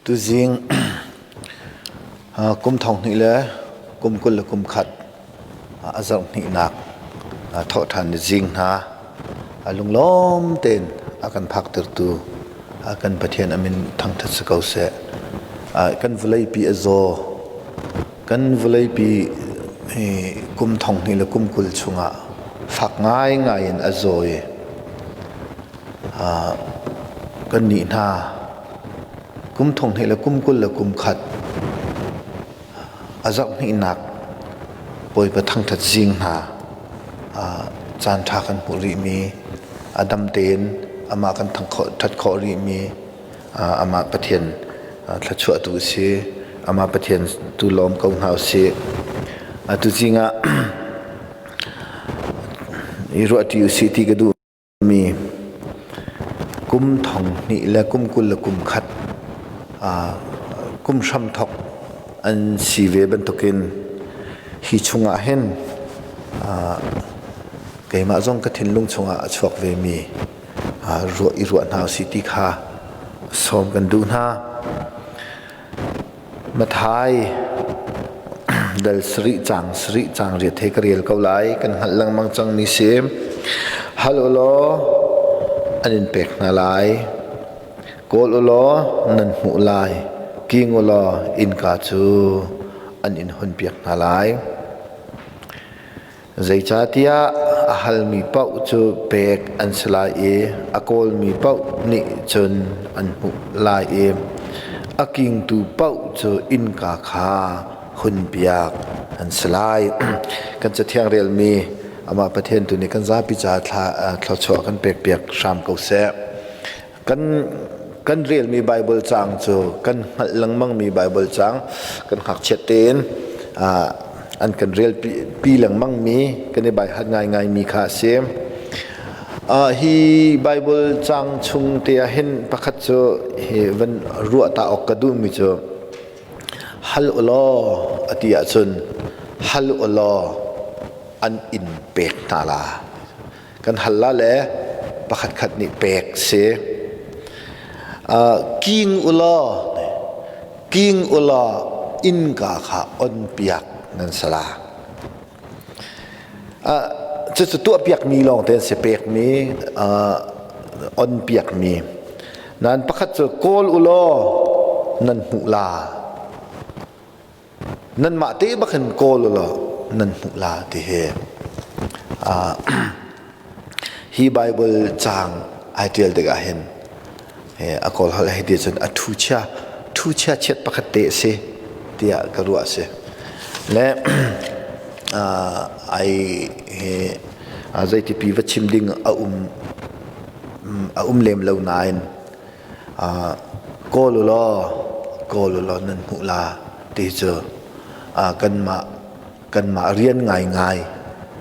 Tuzing kum 2000 le kum 20 le kum khat a zarh hnihnak thawhṭhan ni zing hna a lunglawm tein a kan phaktertu kan Pathian a min thangṭhat si ko seh. Kan vawleipi a zaw. Kan vawleipi hi kum 2000 le kum 20 chungah fak ngaingai in a zaw i Kannih hna kum 20 le kum 20 le kum khat a zarh hnihnak Bawipa thangṭhat zing hna caan ṭha kan hmuh rihmi, a dam tein amah kan thangṭhat khawh rihmi amah Pathian thluachuah tu a si. Amah Pathian tu lawm ko hna usih. Atu zing ah i ruahṭi usih ti ka duh. Mi kum 2000 le kum 20 le kum khat kum hramthok an si ve bantukin hi chungah hin keimah zong ka thinlung chungah a chuak ve mi ruah i ruah hna usih ti kha sawm kan duh hna. Mathai dal sarih caang sarih caang riat he ka rel ko lai kan hngalh lengmang cangmi si. Hal u law an in pek hna lai. Kawl u law nan hmuh lai. King u law innka cu an in hunpiak hna lai. Zeicahtiah a halmi paoh cu pek an si lai i a kawlmi paoh nih cun an hmuh lai i a kingtu paoh cu innka kha hunpiak an si lai. Kan Cathiang relmi amah Pathian tu nih kan zapi caah thluachuah kan pekpiak hram ko seh. Kan kan relmi Bible caang cu kan hngalh lengmangmi Bible caang kan ngakchiat tein an kan rel pi lengmangmi kan i baihat ngaingaimi kha a si. Hi Bible caang chung te ah hin pakhat cu hi van ruah ta awk ka duhmi cu hal u law a ti ahcun hal u law an in pek hna la. Kan hal la le pakhatkhat nih pek si. King ulaw king ulaw innka kha on piak nan si la. Cucu tuah piakmi lawng te an si pekmi on piakmi. Nan pakhat cu kawl ulaw nan hmuh la. Nanmah te bak in kawl u law nan hmuh la ti hi hi Bible caang ai ṭial tikah hin a kawl holh hei ti cun a thu chia thu chia chiat pakhat te a si tiah ka ruah a si. Le ai hi zeitipi va chim ding a um a um lem lo nain Kawl u law kawl u law nan hmuh la ti cu kanmah kanmah rian ngaingai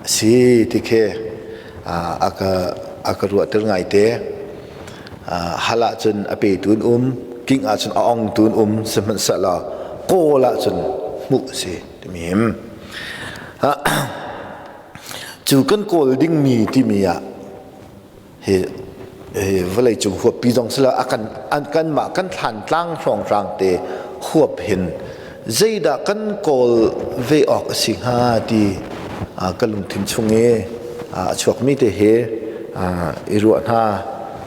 a si ti khi a ka a ka ruahter ngaite. Hal ahcun a petu an um, king ahcun a ongtu an um, sihmanhsehlaw kawl ahcun hmuh a si timi him. Cu kan kawl dingmi timi ah hi hi vawleicung huappi zong sila a kan an kanmah kan thlan tlang hrawnghrang te huap hin zeidah kan kawl ve awk a si hnga ti ka lungthin chung i a chuakmi te hi i ruah hna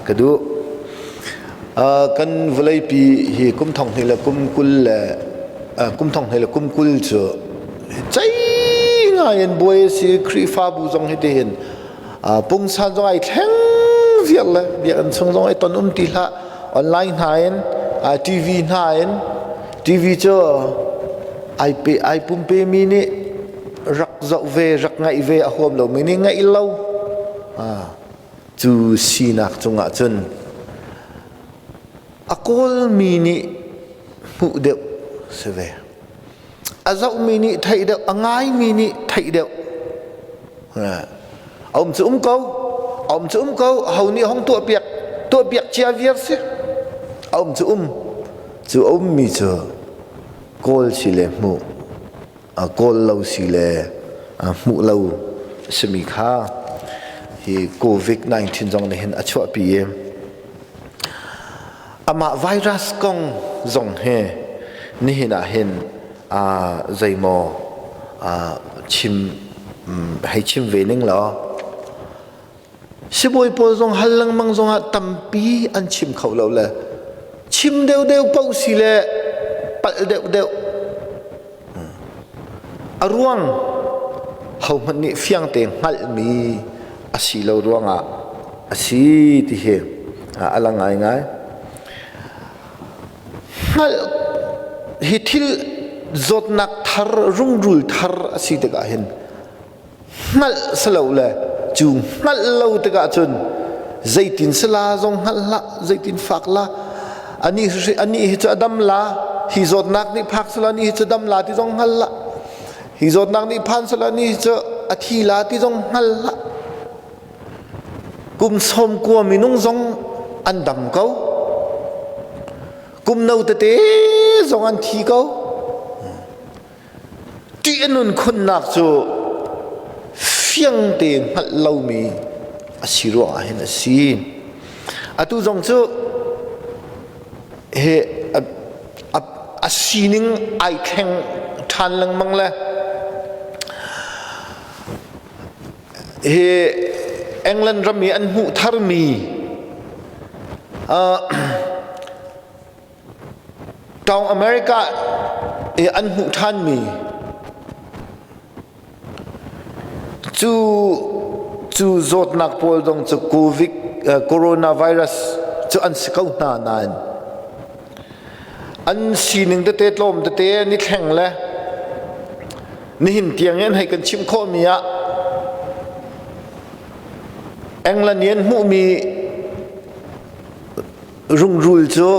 ka duh. Kan vawleipi hi kum 20 le kum 20 le kum 20 le kum 20 cu cei ngai in buai a si. Khrihfabu zong hi ti hin pungsan zong ai thleng viar le biakinn chung zong ai ton um ti hlah. Online hna in TV hna in TV cu ai pe ai pumpe mi nih rak zoh ve rak ngaih ve a huam lomi nih ngaih lo. Cu sinak cungah cun a kawlmi nih hmuh deuh si ve, a zohmi nih theih deuh, a ngaimi nih theih deuh. A um cu um ko, a um cu um ko, ho nih hong tuah piak tuah piak cia viar si. A um cu um, cu a ummi cu kawl si le hmuh, kawl lo si le hmuh lo simi kha hi COVID-19 zong nih hin a chuahpi i amah virus kong. zong he nihin ah hin zeimaw chim hei chim ve ning law sibawi pawl zong hal lengmang zongah tampi an chim kho lo le chim deuhdeuh paoh si le palh deuhdeuh. A ruang hohmanh nih fiangte hngalhmi a si lo ruangah a si ti hi a lang ngaingai. Hngalh hi thil zawtnak thar rungrul thar a si tikah hin hngalh si lo le cu hngalh lo tikah cun zeitin si la zong hngalh hlah zeitin fak la anih anih hi cu a dam la hi zawtnak nih phak sela ni hi cu dam la ti zong hngal hlah hi zawtnak nih phan sela ni hi cu a thi la ti zong hngal hlah kum sawm kua minung zong an dam ko kum no tete zong an thi ko. Ṭih a nun khunnak cu fiang tein hngalh lomi a si ruangah hin a si. Atu zong cu he a, a, a sining ai thleng ṭhan lengmang le hi England ram i an hmuh tharmi uh, Tawng America i an hmuh ṭhanmi cu cu zawtnak pawl zong cu COVID coronavirus cu an si ko hna nain an sining tete tlawm tete an i thleng le nihin tiang in hei kan chim khawhmi ah England i an hmuhmi Rungrul cu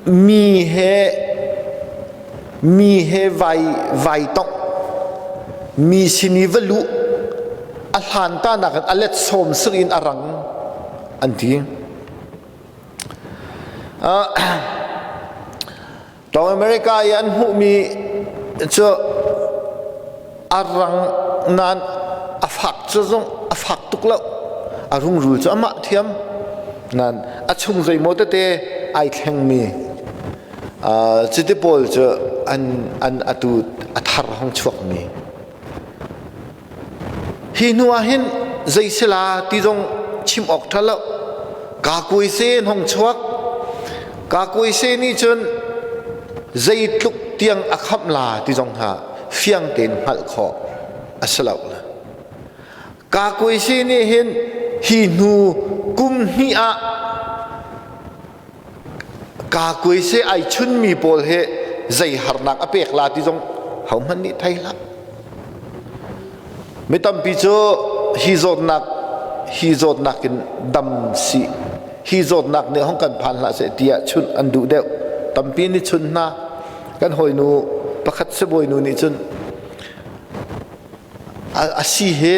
mi he mi he vai vai tongh mi sin i va luh a hlan ta nakin a let sawm sir in a rang an ti. Uh, Tawng America i an hmuhmi cu a rang nain a fak cu zong a fak tuk lo. A rungrul cu amah thiam nain a chung zeimaw tete ai thlengmi cuti pawl cu an an atu a thar hong chuakmi. Hi hnu ah hin zei si la ti zong chim awk ṭha lo. Kakuaise an hong chuak. Kakuaise nih cun zeitluk tiang a khamh la ti zong kha fiang tein hngalh khawh a si lo. Kakuaise nih hin hi hnu kum hnih ah Kakuaise ai chunmi pawl hi zei harnak a pek la ti zong hohmanh nih thei hlah. Mi tampi cu hi zawtnak hi zawtnak in dam si hi zawtnak nih hong kan phan hlah seh tiah chunh an duh deuh. Tampi nih chun hna. Kan hawinu pakhat sibawi nu nih cun a si he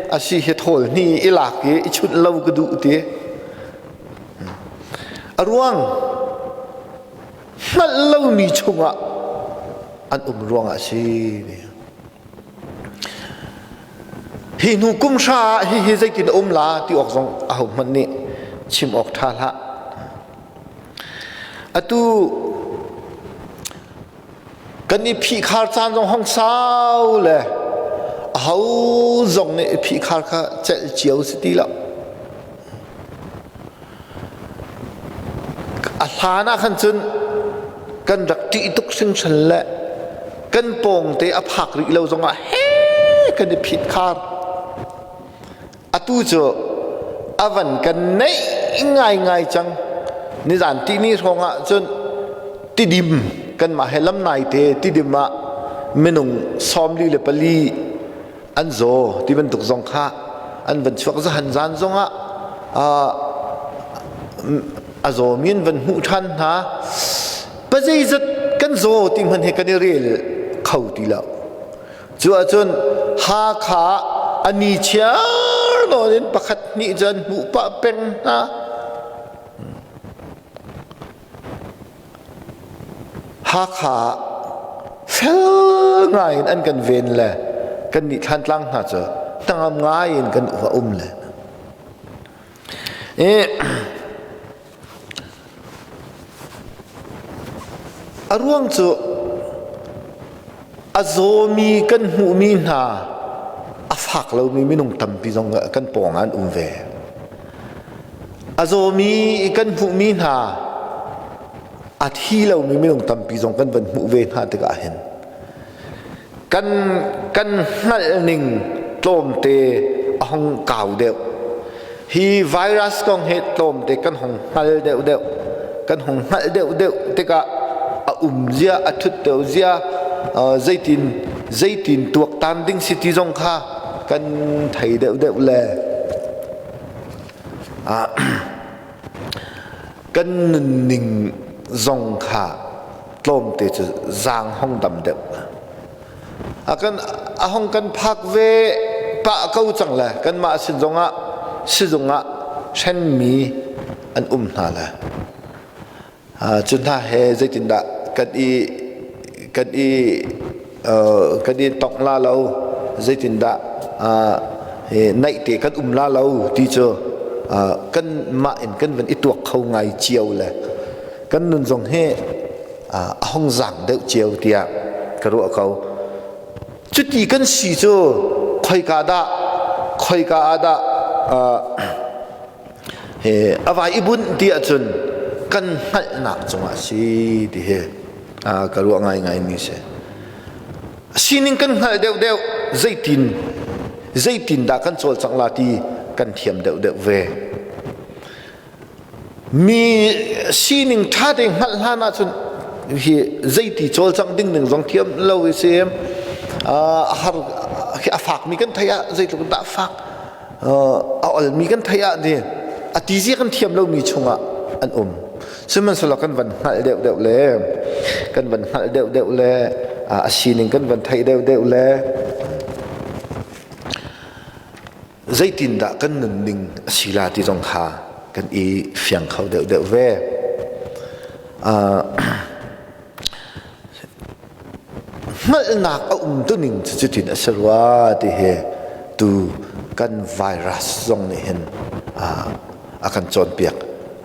a si he thawl hni i lak i i chunh lo ka duh ti. A ruang hngalh lomi chungah an um ruangah a si. Hi hnu kum hra ah hihi zeitin a um la ti awk zong ahohmanh nih chim awk ṭha hlah. Atu kan i phihkhar caan zong hong sau le aho zong nih i phihkhar kha celh cio si ti lo. A hlan ah khan cun kan rak ṭih tuk hringhran le kan pawngte a phak rih lo zongah he kan i phitkhar. Atu cu a van kan neih ngaingai cang. Nizan tihni hrawng ah cun Tidim kanmah he lam naite Tidim ah minung 44 an zaw ti bantuk zong kha an van chuak zahan zan zongah a zawmi an van hmuh ṭhan hna. Pazeizat kan zaw ti hmanh hi kan i rel kho ti lo. Cu ahcun Hakha a ni chiar nawn in pakhat hnih cu an hmuh pah peng hna. Hakha fel ngai in an kan ven le kan nih Thlantlang hna cu hnangam ngai in kan um le. A ruang cu a zawmi kan hmuhmi hna a fak lomi minung tampi zong kan pawng ah an um ve. A zawmi kan hmuhmi hna a thi lomi minung tampi zong kan van hmuh ve hna tikah hin kan kan hngalh ning tlawmte a hung kau deuh. Hi virus kong hi tlawmte kan hung hngal deuh deuh kan hung hngalh deuh deuh tikah a um zia a thut deuh zia zeitin zeitin tuaktan ding si ti zong kha kan thei deuh deuh le kan nunning zong kha tlawmte cu zaang hong dam deuh. A kan a hong kan phak ve pah ko cang le kanmah sin zongah sizung ah hrenmi an um hna le cu hna he zeitindah kan i kan i kan i tongh la lo zeitindah naih te kan um la lo ti cu kanmah in kan van i tuak kho ngai cio le kan nun zong hi a hong zaang deuh cio tiah ka ruah ko. Cuti kan si cu khoika dah khoika ah dah a vai i bunh ti ahcun kan hngalhnak cungah si ti hi ka ruah ngaingai mi si. Sining kan hngalh deuhdeuh zeitin zeitin dah kan cawlcangh la ti kan thiam deuhdeuh ve. Mi sining ṭha te hngalh hlan ahcun hi zeiti cawlcangh ding ning zong thiam lo i si a har a fakmi kan theih ah zeitluk dah fak a olmi kan theih ah ni a tizia kan thiam lomi chungah an um sihmanhsehlaw kan van hngalh deuhdeuh le kan van hngalh deuhdeuh le a sining kan van theih deuhdeuh le zeitindah kan nunning a si la ti zong kha kan i fiang kho deuhdeuh ve. Hngalhnak a um tuning cu cutin a si rua ti hi tu kan virus zong nih hin a kan cawnpiak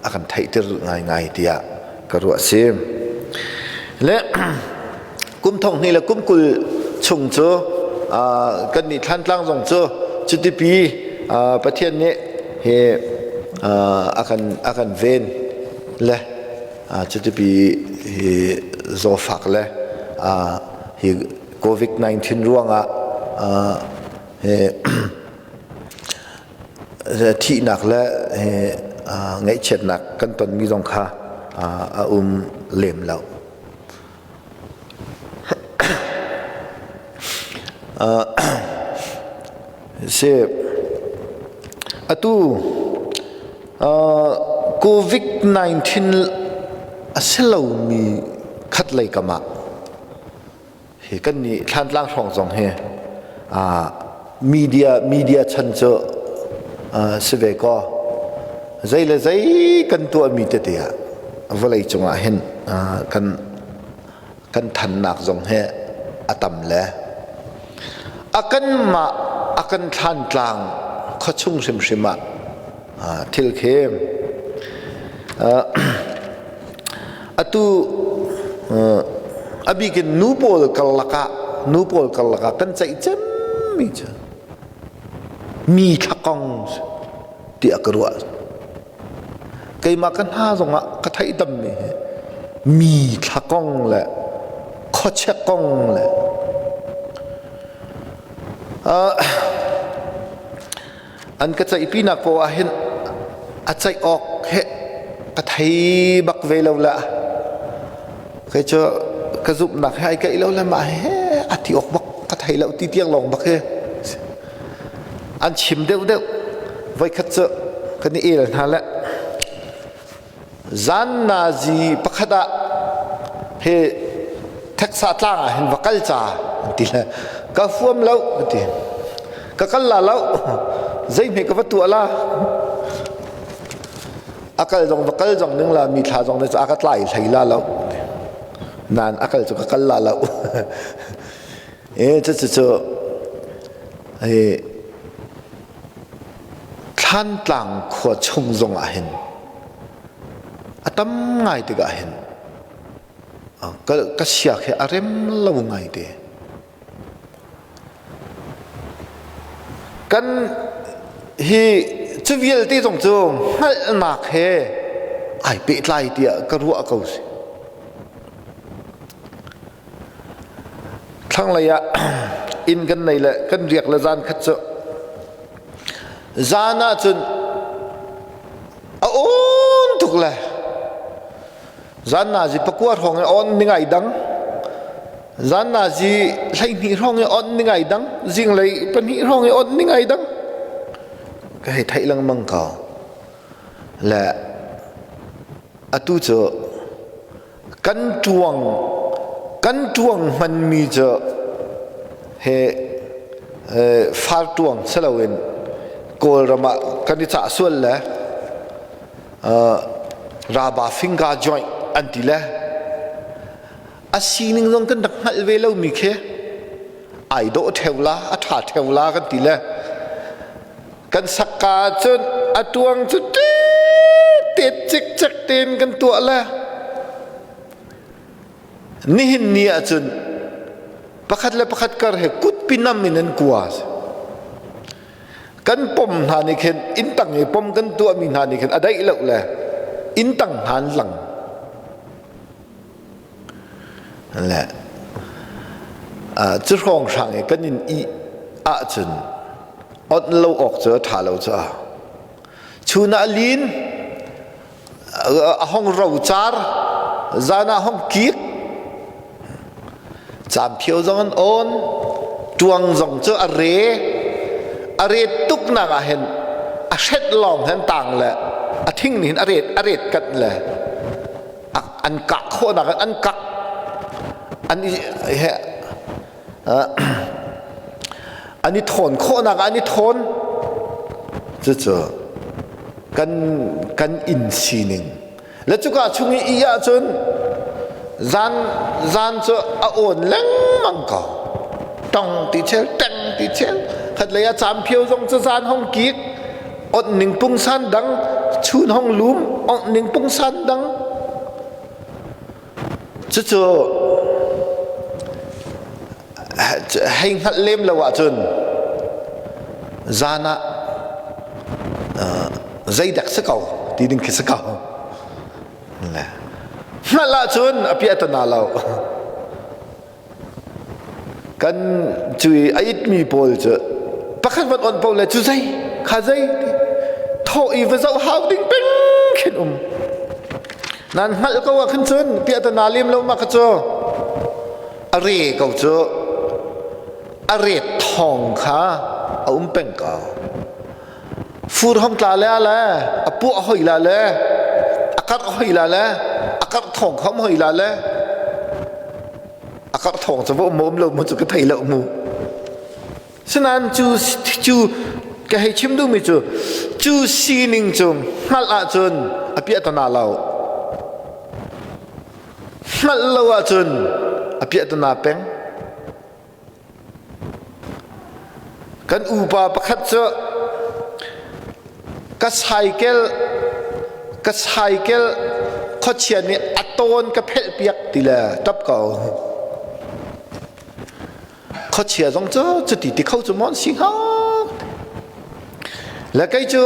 a kan theihter ngaingai tiah ka ruah si. Le kum thong hnih le kum 20 chung cu kan nih Thlantlang zong cu cutipi Pathian nih hi a kan a kan ven le cutipi hi zawfak le hi COVID-19 ruangah hi thihnak le ngaihchiatnak kan tonmi zong kha a um lem lo. Si atu COVID-19 a si lomi khatlei kam ah hi kan nih Thlantlang hrawng zong hi media media chan cu si ve kaw zei le zei kan tuahmi tete ah vawlei cungah hin kan kan thannak zong hi a tam le a kanmah a kan thlantlang khuachung hrimhrim ah thil khi atu a bik in nu pawl karlak ah nu pawl karlak ah kan ceih cemmi cu mi thlakong tiah ka ruah. Keimah ka hna zongah ka theih tammi hi mi thla kong le khuachia kong le an ka ceihpinak poah ah hin a ceih awk he ka thei bak ve lo la kei cu ka zumhnak he ai keih lo le mah he a ti awk bak ka thei lo ti tiang lawng bak he An chim deuhdeuh. Voikhat cu kan i el hna le zan nazi pakhat ah he Texas tlang ah hin va kal ca an ti le ka huam lo ka ti. Ka kal la lo. Zeihme ka va tuah la. A kal zong va kal zong ning la mi thla zong ne a ka tlai hlei la lo. Nan a kal cu ka kal la lo. E cucu Thlantlang khua chung zong ah hin a tam ngai tikah hin Ka siak hi a rem lo ngai te. Kan hi cu vialte zong cu hngalhnak he ai pehtlai tiah ka ruah ko si. Thlanglei ah inn kan nei le kan riak le zan khat cu zan ah cun a awn tuk le zan nazi pakua hrawng i on ni ngai dang zan nazi 12 hrawng i on ni ngai dang zinglei pahnih hrawng i on ni ngai dang ka hei theih lengmang ko le atu cu kan ṭuang kan ṭuang hmanmi cu he far ṭuang si loin Kawlram ah kan i cah sual le raba finger joint an ti le a sining zong kan rak hngalh ve lomi khi ai dawh ṭheu la a ṭha ṭheu la kan ti le kan sakka cun a tuang cu tet cikcek tein kan tuah le nihin ni ah cun pakhat le pakhat kar he kutpi nam in an kua kan pom hna nih khin inntang i pom kan tuahmi hna nih khin a daih lo le inntang hna an lang Le cu hrawnghrang i kan in ih ahcun onh lo awk cu a ṭha lo cu a. Chun ah a lin, a hong rocar, zan ah hong kik, Caamphio zong an awn, ṭuang zong cu a re. A ret tuknak ah hin a hret lawng hin tang le a thing nih hin a ret a ret kanh le an kah khawhnak in an kah an i he an i thawn khawhnak ah an i thawn cucu kan kan inn sining le cuka chung i ih ahcun zan zan cu a awn lengmang ko tong ti chel teng ti chel khatlei ah camphio zong cu zan hong kik onh ning pungsan dang chun hong lum onh ning pungsan dang cucu hei hngalh lem lo ahcun zan ah zeidek si ko ti ding khi si ko hngalh ahcun a piah tana lo kan cui a itmi pawl cu pakhat van on paoh le cu zei kha zei thawh i va zoh hau ding peng khin um nan hngalh ko ah khin cun piahtana lem lo ma kha cu a re ko cu a ret thawng kha a um peng ko fur hong tla le le a puah hoi la le a karh hoi la le a karh thawng khom hoi la le a karh thawng cu va um um lo mu cu ka thei lo mu sinain cu cu ka hei chim duhmi cu cu sining cu hngalh ahcun a piahtana lo hngalh lo ahcun a piahtana peng Kan upa pakhat cu ka saikel ka saikel khuachia nih a tawn ka phelh piak ti le ṭap ko. Khuachia zong cu cuti ti kho cu maw si hnga? Le kei cu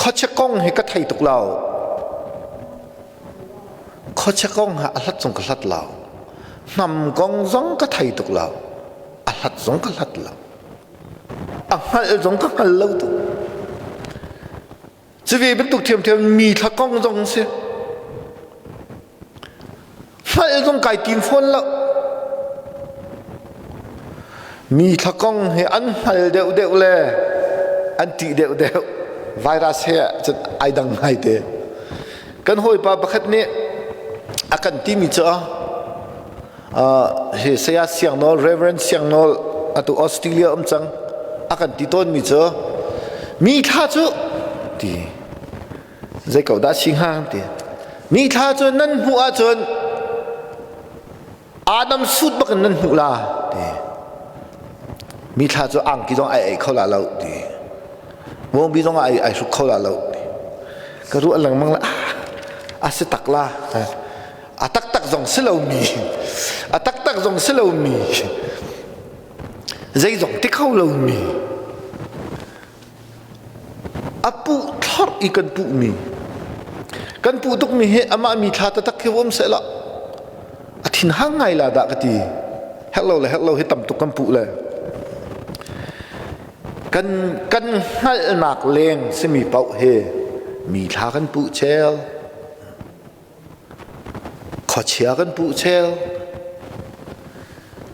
khuachia kong hi ka thei tuk lo. Khuachia kong ha a hlat zong ka hlat lo. Hnam kong zong ka thei tuk lo. A hlat zong ka hlat lo. A hngalh zong ka hngal lo tuk. Cu ve bantuk ṭhiamṭhiam mi thla kong zong si. Hngalh zong kai tim fawn lo. Mi thla kong hi an hngal deuhdeuh le an ṭih deuhdeuh. Virus he cun ai dang ngai te. Kan hawipa pakhat nih a kan timi cu hi Saya Siang Nawl, Reverend Siang Nawl atu Australia um cang a kan ti tawnmi cu mi thla cu ti zei ko dah si hnga ti mi thla cu nan hmuh ahcun Adam suit bak in nan hmuh la ti mi thla cu angki zong ai ei kho la lo ti bawngbi zong ai ai hruk kho la lo ti ka ruah lengmang la a si tak la a taktak. taktak zong si lomi, a taktak zong si lomi, zeizong ti kho lomi, a puh thlorh i kan puhmi, kan puh tukmi hi amah mi thla taktak khi um sehla a thinhang ngai la dah ka ti. Herh lo le herh lo hi tam tuk kan puh le kan kan hngalhnak leng simi paoh hi mi thla kan puh chel. Khuachia kan puh chel.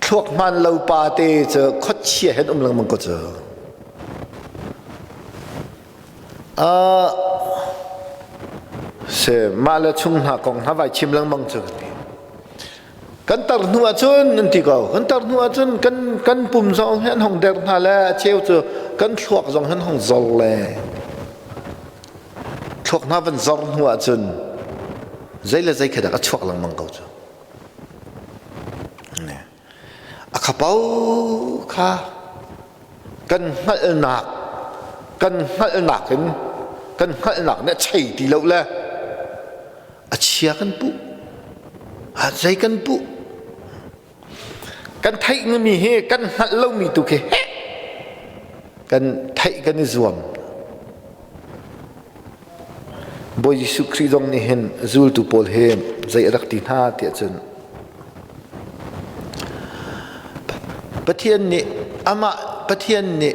Thluak hmaan lo pa te cu khuachia hen um lengmang ko cu. Uh, se mah le chung hna kong hna vai chim lengmang cu kan tar hnu ahcun an ti ko kan tar hnu ahcun kan kan pum zong hi an hong der hna le a cheu cu kan thluak zong han hong zor le Thluak hna van zor hnu ahcun zei le zei khi dah a chuak lengmang ko cu. A khapo kha kan hngalhnak kan hngalhnak in kan hngalhnak nih a chei ti lo le a chia kan puh a zei kan puh Kan theih mi hi kan hngalh lomi tu khi heh kan theih kan i zuam. Bawi Jesuh Khrih zong nih hin zultu pawl hi zei a rak ti hna tiah cun Pathian nih amah Pathian nih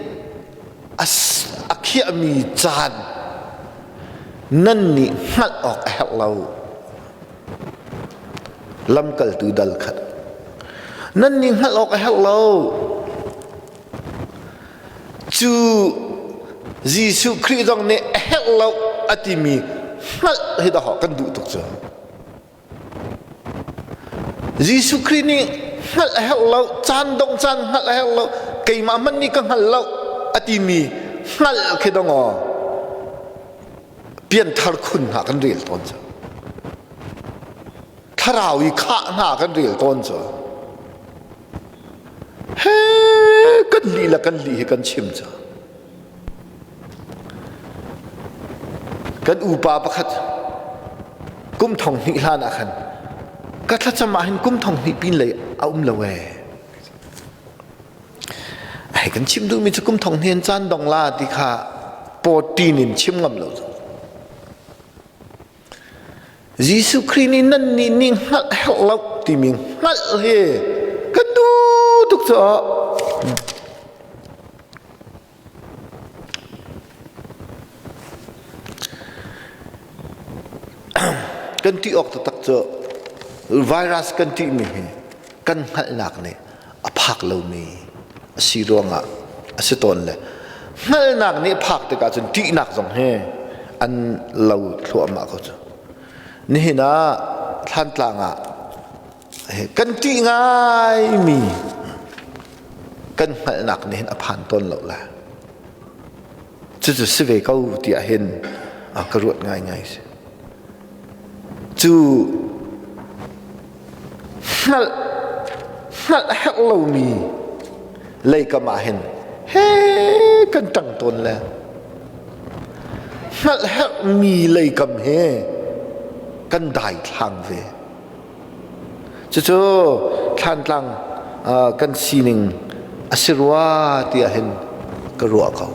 a khiahmi caan nan nih hngalh awk a herh lo. Lamkaltu dal khat. Nan nih hngalh awk a herh lo. Cu Jesuh Khrih zong nih a herh lo a timi hngalh hi dah kan duh tuk cu. Jesuh Khrih nih hngalh a herh lo, caan dong caan hngalh a herh lo, keimah hmanh nih ka hngal lo a timi hngalh khi dong aw. Pianthar khun hna kan rel tawn cu. Thlarau i khah hna kan rel tawn cu. He kan lih le kan lih hi kan chim cu. Kan upa pakhat kum thong hnih hlan ah khan ka thlacam ah hin kum thong hnih pin lei a um lo ee. Hei kan chim duhmi cu kum thong hnih caan dong la ti kha pawṭin in chim ngam lo cu. Jesuh Khrih nih nan nih nih hngalh herh lo timi hngalh hi kan duh tuk cu. Kan ṭih awk taktak cu virus kan ṭihmi hi kan hngalhnak nih a phak lomi a si ruangah a si tawn le hngalhnak nih a phak tikah cun ṭihnak zong hi an lo thluahmah ko cu. Nihin ah Thlantlang ah kan ṭih ngaimi kan hngalhnak nih hin a phan tawn lo le cucu si ve ko tiah hin a ka ruat ngaingai si. Cu hngalh hngalh herh lomi leikam ah hin he kan ṭang tawn le hngalh herhmi leikam he kan daithlang ve. Cucu Thlantlang kan sining a si rua tiah hin ka ruah ko.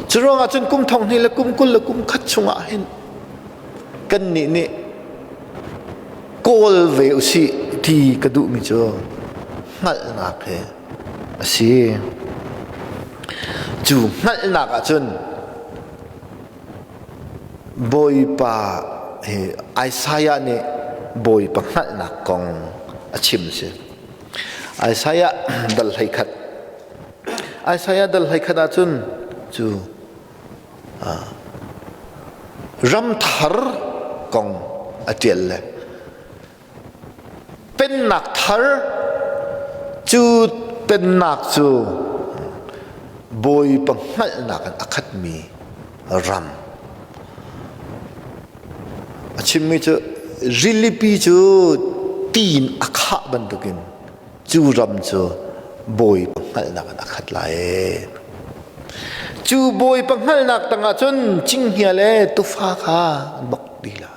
Cu ruangah cun kum thong hnih le kum 20 le kum khat chungah hin kannih nih kawl ve usih ti ka duhmi cu hngalhnak hi a si. Cu hngalhnak ahcun Bawipa hi Isaiah nih Bawipa hngalhnak kong a chim si. Isaiah dal 11. Isaiah dal 11 ahcun cu ram thar kong a ṭial le Pennak thar cu pennak cu Bawipa hngalhnak in a khatmi ram. A chimmi cu rilipi cu ti in a khah bantukin cu ram cu Bawipa hngalhnak in a khat lai. Cu Bawipa hngalhnak tangah cun cinghngia le tufa kha an bok dih lai.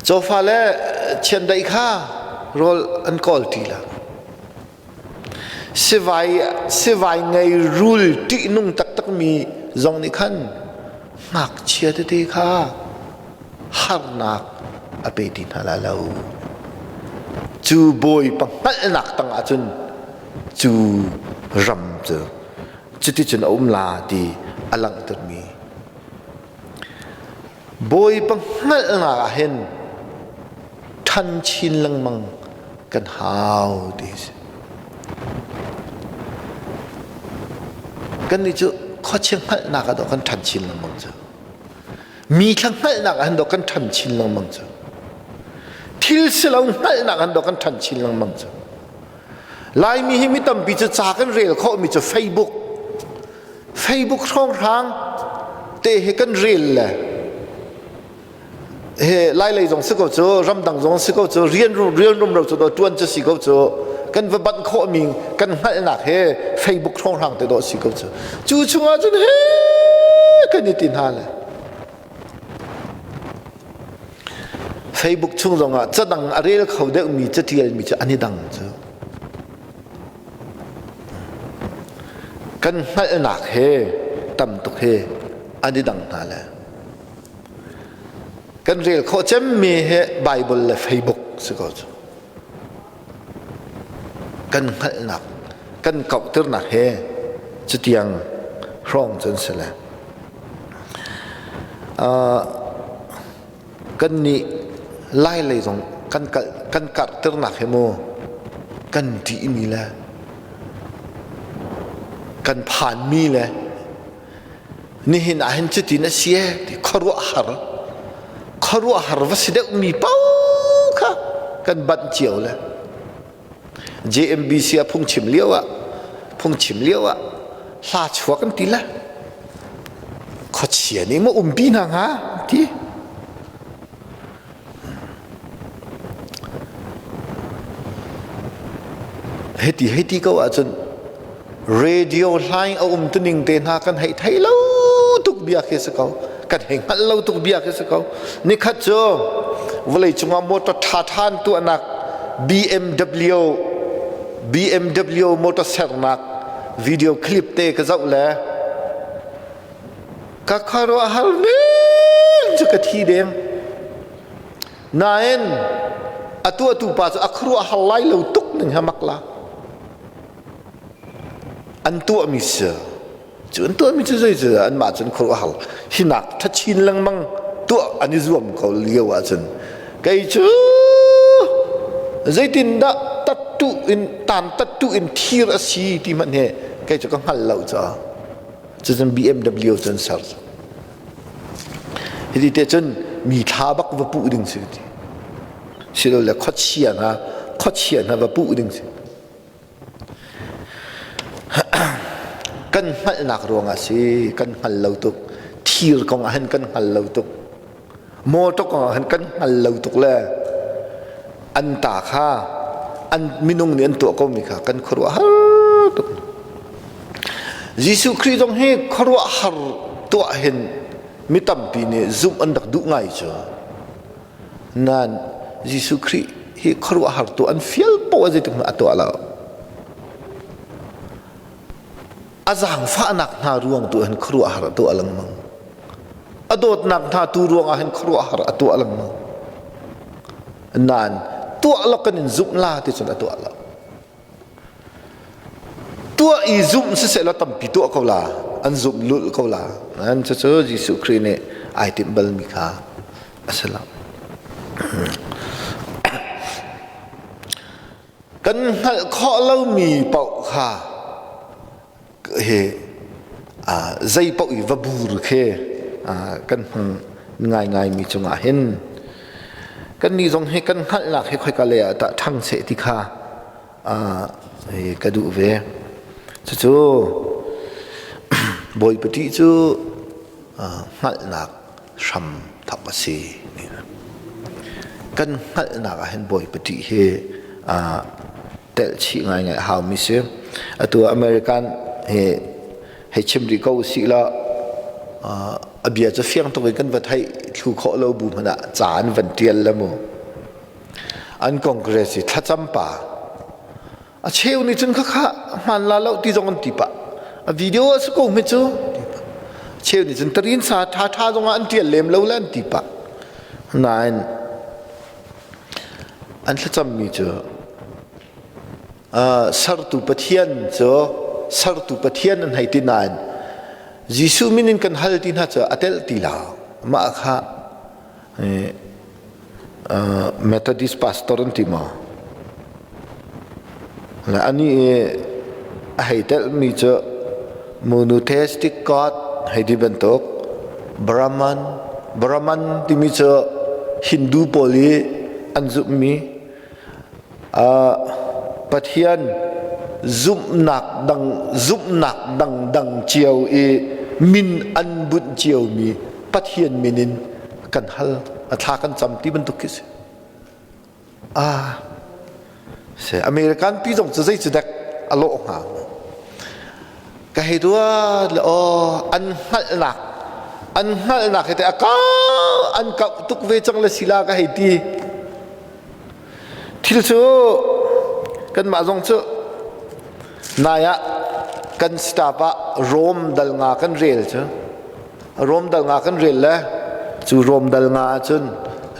Cawfa le chiandeih kha rawl an kawl ṭi lo. Sivai, sivai ngei rul ṭihnung taktakmi zong nih khan ngakchia tete kha harnak a pe ti hna lai lo. Cu Bawipa hngalhnak tangah cun cu ram cu cuticun a um la ti a langhtermi Bawipa hngalhnak ah hin ṭhan chin lengmang kan hau ti a si. Kannih cu khuachia hngalhnak ah dawh kan ṭhan chin lengmang cu. Mi thla hngalhnak ah hin dawh kan ṭhan chin lengmang cu. Thil silo hngalhnak ah hin dawh kan ṭhan chin lengmang cu. Laimi hi mi tampi cu ca kan rel khawhmi cu Facebook Facebook hrawnghrang te hi kan rel le he lailei zong si ko cu ramdang zong si ko cu rian rian rumro cu do tuan cu si ko cu kan va banh khawhmi kan hngalhnak he Facebook hrawnghrang te dawh si ko cu cu chungah cun he kan i ti hna le Facebook chung zongah cadang a rel kho deuhmi catialmi cu an i dang cu Kan hngalhnak he tam tuk he an i dang hna le kan rel khawh cemmi he Bible le Facebook si ko cu. Kan hngalhnak, kan kauhternak he cutiang hrawng cun si le. Uh, Kannih Lailei zong kan kan karhternak hi mu kan ṭihmi le kan phanmi le nihin ah hin cutin a si ee ti khuaruahhar khuaruahhar va si deuhmi paoh kha kan banh cio le JMBC ah phungchim lio ah phungchim lio ah hla chuak an ti le khuachia nih maw umpi hna hnga ti hiti hiti ko ahcun radio hlaing a um tuning te hna kan hei thei lo tuk bia khi si ko kan hei hngalh lo tuk bia khi si ko nikhat cu vawlei cungah motor ṭha ṭhan tuahnak BMW BMW motor sernak video clip te ka zoh le ka khuaruahhar ning cu ka thi deng nain a tuahtu pa cu a khuaruahhar lai lo tuk ning ha mak la An tuahmi si cu an tuahmi cu zei cu anmah cun khuaruahhar hinak ṭha chin lengmang tuah an i zuam ko lio ahcun kei cu zeitindah tattu in tan tattu in thir a si ti hmanh hi kei cu ka hngal lo caah cucun BMW cu an ser hiti te cun mi thla bak va puh ding si ti silole khuachia hna khuachia hna va puh ding si Kan hngalhnak ruangah si kan hngal lo tuk. Thir kong ah hin kan hngal lo tuk. Motor kong ah hin kan hngal lo tuk le an ta kha an minung nih an tuah komi kha kan khuaruahhar tuk. Jesuh Khrih zong hi khuaruahhar tuah hin mi tampi nih zumh an rak duh ngai cu. Nain Jesuh Khrih hi khuaruahhar tuah an fial poah zeitik hmanh a tuah lo. A zaangfahnak hna ruang tu hin khuaruahhar a tuah lengmang. A dawtnak hna tu ruangah hin khuaruahhar a tuah lengmang. Nain tuah lo kan in zumh la ti cun a tuah lo. Tuah i zumh siseh law tampi tuah ko la, an zumh lulh ko la. An cucu Jesuh Khrih nih ai timh balmi kha a si lo. Kan hngalh khawh lomi paoh kha hi zei paoh i va bur khi kan hmang ngaingaimi cungah hin kannih zong hi kan hngalhnak hi khoika lei ah dah ṭhang seh ti kha ka duh ve. Cucu Bawipa ṭih cu hngalhnak hram thawk a si. Kan hngalhnak ah hin Bawipa ṭih hi telh chih ngaingai a haumi si. Atu American hi hei chim rih ko usih law. A bia cu fiang tuk in kan va theih thlu khawh lo bu hmanh ah ca an van ṭial le mu. An Congress i thlacam pa a cheu nih cun khakha hmaan la lo ti zong an ti pah. A video a si ko hme cu ti pah. A cheu nih cun tarin sa ṭha ṭha zong ah an ṭial lem lo le an ti pah. Nain an thlacammi cu sertu Pathian cu sertu Pathian an hei ti nain Jesuh min in kan hal ti hna cu a telh ti lo. Mah kha Methodist pastor an ti maw? Ani i a hei telhmi cu monotheistic God hei ti bantuk Brahman Brahman timi cu Hindu pawl i an zumhmi Pathian zumhnak dang zumhnak dangdang cio i min an bunh ciomi Pathian min in kan hal a thla kan cam ti bantuk khi si. Ah, se American pi zong cu zei cu dek a lawh hnga. Ka hei ruat le aw an hngalhnak an hngalhnak hi te a kau an kauh tuk ve cang le sila ka hei ti. Thil cu kanmah zong cu nai ah kan staff ah Rom dal nga kan rel cu Rom dal nga kan rel le cu Rom dal nga ahcun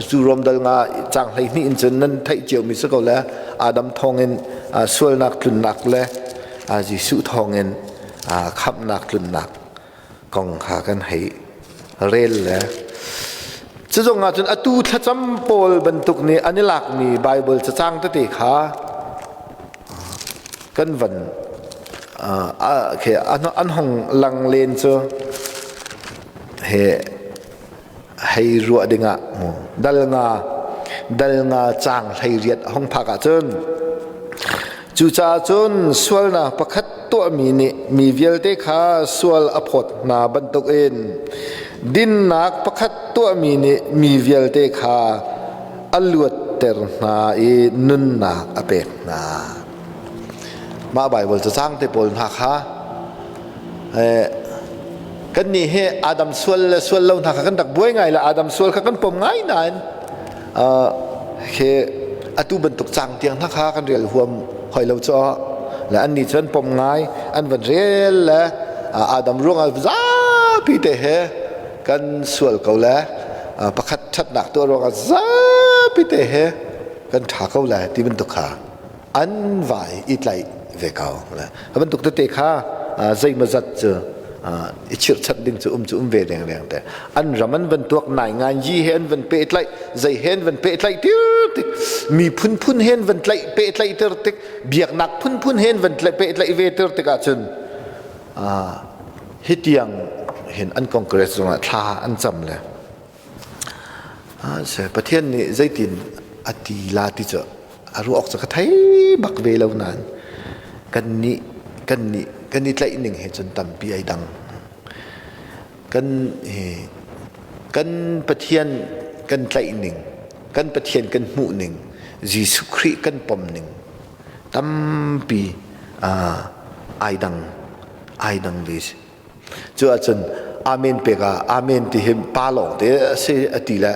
cu Rom dal nga cang 12 in cun nan theih ciomi si ko le Adam thawngin sualnak tlunnak le Jesuh thawngin khamhnak tlunnak kong kha kan hei rel le cu zong ah cun atu thlacam pawl bantuk nih an i lakmi Bible cacang tete kha kan van an hong lang len cu he hei ruah dingah mu dal nga dal nga cang hlei riat hong phak ahcun cucaah cun sualnak pakhat tuahmi nih mi vialte kha sual a phawt hna bantukin dinnak pakhat tuahmi nih mi vialte kha a luatter hna i nunnak a pek hna mah Baibal cacang te pawl hna kha Kannih hi Adam sual le sual lo hna kha kan rak buai ngai le Adam sual kha kan pom ngai nain khi atu bantuk cang tiang hna kha kan rel huam hoi lo cu le annih cu an pom ngai an van rel le Adam ruangah zapi te he kan sual ko le pakhat ṭhatnak tuah ruangah zapi te he kan ṭha ko le ti bantuk kha an vai i tlaih ve ko. A bantuk tete kha zeimawzat cu i chirhchanh ding cu um cu um ve leng te. An ram an van tuak nai ngan yi he an van pehtlaih zei he an van pehtlaih tir tik mi phunphun he an van tlaih pehtlaih tir tik biaknak phunphun he an van pehtlaih ve tir tik ahcun hi tiang hin an congress zongah thla an cam le Pathian nih zeitin a ti la ti cu a ruah awk cu ka thei bak ve lo nain kannih kannih kan i tlaih ning he cun tampi ai dang. Kan hi kan Pathian kan tlaih ning, kan Pathian kan hmuh ning, Jesuh Khrih kan pom ning tampi ai dang ai dang ve si. Cu ahcun amen pek ah amen ti hi pa lawng te a si a ti le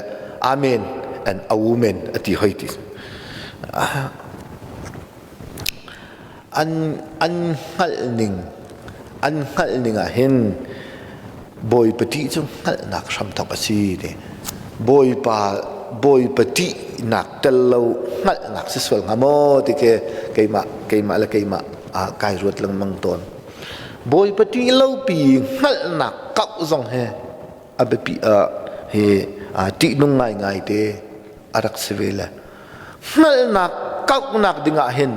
amen and a woman a ti hoi ti. An an hngalh ning an hngalh ning ah hin Bawipa ṭih cu hngalhnak hramthawk a si ti. Bawipa Bawipa ṭihnak tel lo hngalhnak si sual hnga maw ti khi keimah keimah le keimah kai ruat lengmang tawn. Bawipa ṭih lopi hngalhnak kauh zong hi a biapi ah hi ṭihnung ngaingai te a rak si ve le hngalhnak kauhnak dingah hin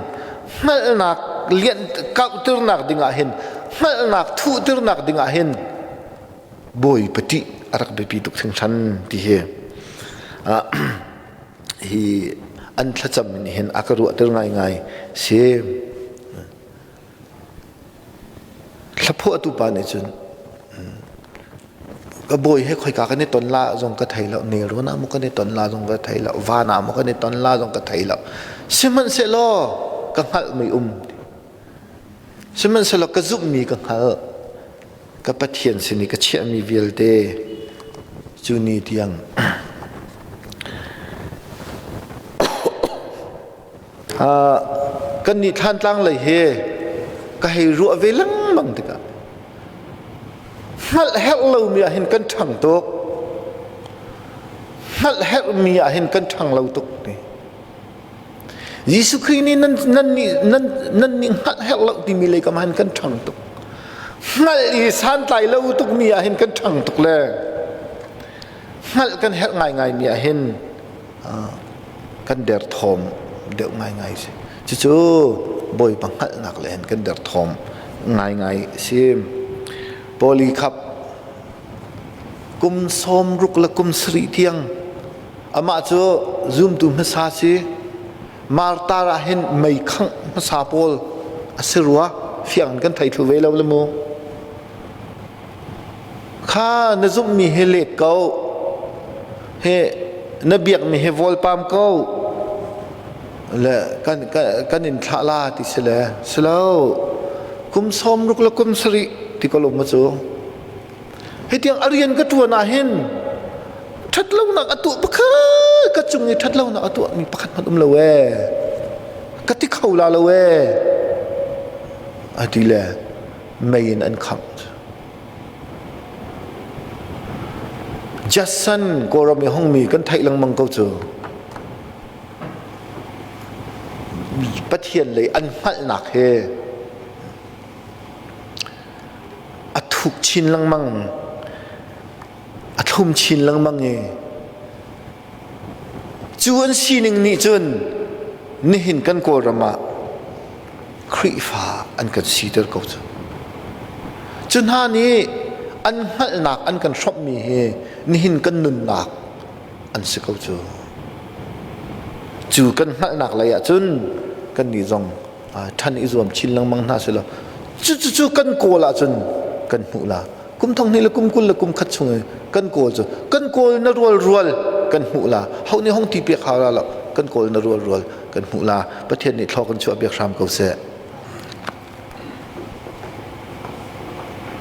hngalhnak lian kauhtirnak dingah hin hngalhnak thuhtirnak dingah hin Bawipa ṭih a rak biapi tuk hringhran ti hi hi an thlacam in hin a ka ruahter ngaingai si. Thlaphuahtu pa nih cun ka bawi he khoika kan i ton la zong ka thei lo nelrawn ah maw kan i ton la zong ka thei lo van ah maw kan i ton la zong ka thei lo sihmanhsehlaw ka hngalhmi um sihmanhsehlaw ka zumhmi ka hngalh ka Pathian sin i ka chiahmi vialte. Cu ni tiang kan nih Thlantlang lei hi ka hei ruah ve lengmang tikah hngalh herh lomi ah hin kan ṭhang tuk. Hngalh herhmi ah hin kan ṭhang lo tuk ti. Jesuh Khrih nih nan nan nih nan nan nih hngalh herh lo timi lei kam ah hin kan ṭhang tuk. Hngalh i santlai lo tukmi ah hin kan ṭhang tuk le hngalh kan herh ngaingai mi ah hin kan derthawm deuh ngaingai si. Cucu Bawipa hngalhnak le hin kan derthawm ngaingai si. Poli khap kum 60 le kum sarih tiang amah cu zumtu hmasa si. Martar ah hin mei khangh hmasa pawl a si rua fiang kan thei thlu ve lo le mu. Kha na zumhmi hi let ko. He na biakmi hi vawlpam ko. Le kan kan in thlah la ti si le si lo. Kum 60 le kum sarih ti ko lo ma cu. Hi tiang a rian ka ṭuan ah hin ṭhatlonak a tuah pakhat ka cung i ṭhatlonak a tuahmi pakhat hmanh um lo ee. Ka ti kho la lo ee. A ti le mei in an khangh. Jason Kawlram i hongmi kan theih lengmang ko cu. Pathian lei an hngalhnak he a thuk chin lengmang, a thlum chin lengmang i cu an sining nih cun nihin kan Kawlram ah Khrihfa an kan siter ko cu. Cu hna nih an hngalhnak an kan hrawmhmi hi nihin kan nunnak an si ko cu. Cu kan hngalhnak lei ah cun kannih zong ṭhan i zuam chin lengmang hna sih law cu cu kan kawl ahcun kan hmuh la. Kum thong hnih le kum 20 le kum khat chung i kan kawl cu kan kawl na rual rual kan hmuh la. Ho nih hong ti piak hau la lo kan kawl na rual rual kan hmuh la. Pathian nih thlaw kan chuah piak hram ko seh.